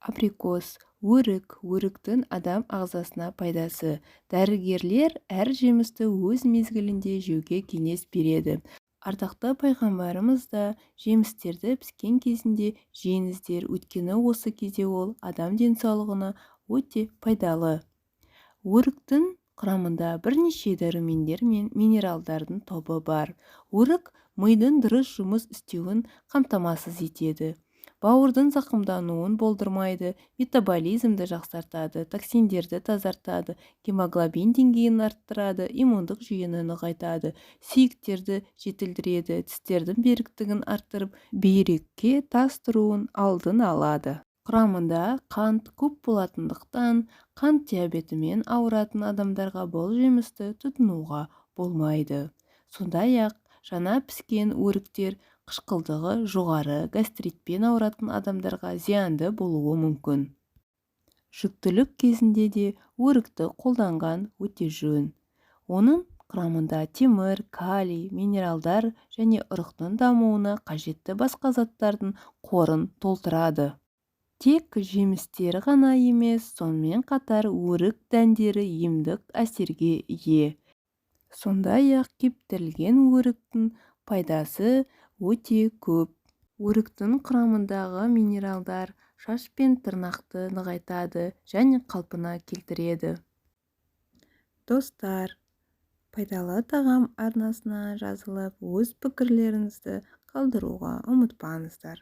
Абрикос, өрік. Өріктің адам ағзасына пайдасы. Дәрігерлер әр жемісті өз мезгілінде жеуге кеңес береді. Ардақты пайғамбарымыз да: «Жемістерді піскен кезінде жеңіздер, өйткені осы кезде ол адам денсаулығына өте пайдалы». Өріктің құрамында бірнеше дәрумендер мен минералдардың тобы бар. Өрік мидың дұрыс жұмыс істеуін қамтамасыз етеді, бауырдың зақымдануын болдырмайды, метаболизмді жақсартады, токсиндерді тазартады, гемоглобин деңгейін арттырады, иммундық жүйені нығайтады, сүйектерді жетілдіреді, тістердің беріктігін арттырып, бүйрекке тас тұруын алдын алады. Құрамында қант көп болатындықтан, қант диабетімен ауыратын адамдарға бұл жемісті тұтынуға болмайды. Сондай-ақ жаңа піскен өріктер қышқылдығы жоғары, гастритпен ауыратын адамдарға зиянды болуы мүмкін. Жүктілік кезінде де өрікті қолданған өте жөн. Оның құрамында темір, калий, минералдар және ұрықтың дамуына қажетті басқа заттардың қорын толтырады. Тек жемістер ғана емес, сонымен қатар өрік дәндері емдік әсерге ие. Сондай-ақ кептірілген өріктің пайдасы өте көп. Өріктің құрамындағы минералдар шаш пен тырнақты нығайтады және қалпына келтіреді. Достар, «Пайдалы тағам» арнасына жазылып, өз пікірлеріңізді қалдыруға ұмытпаңыздар.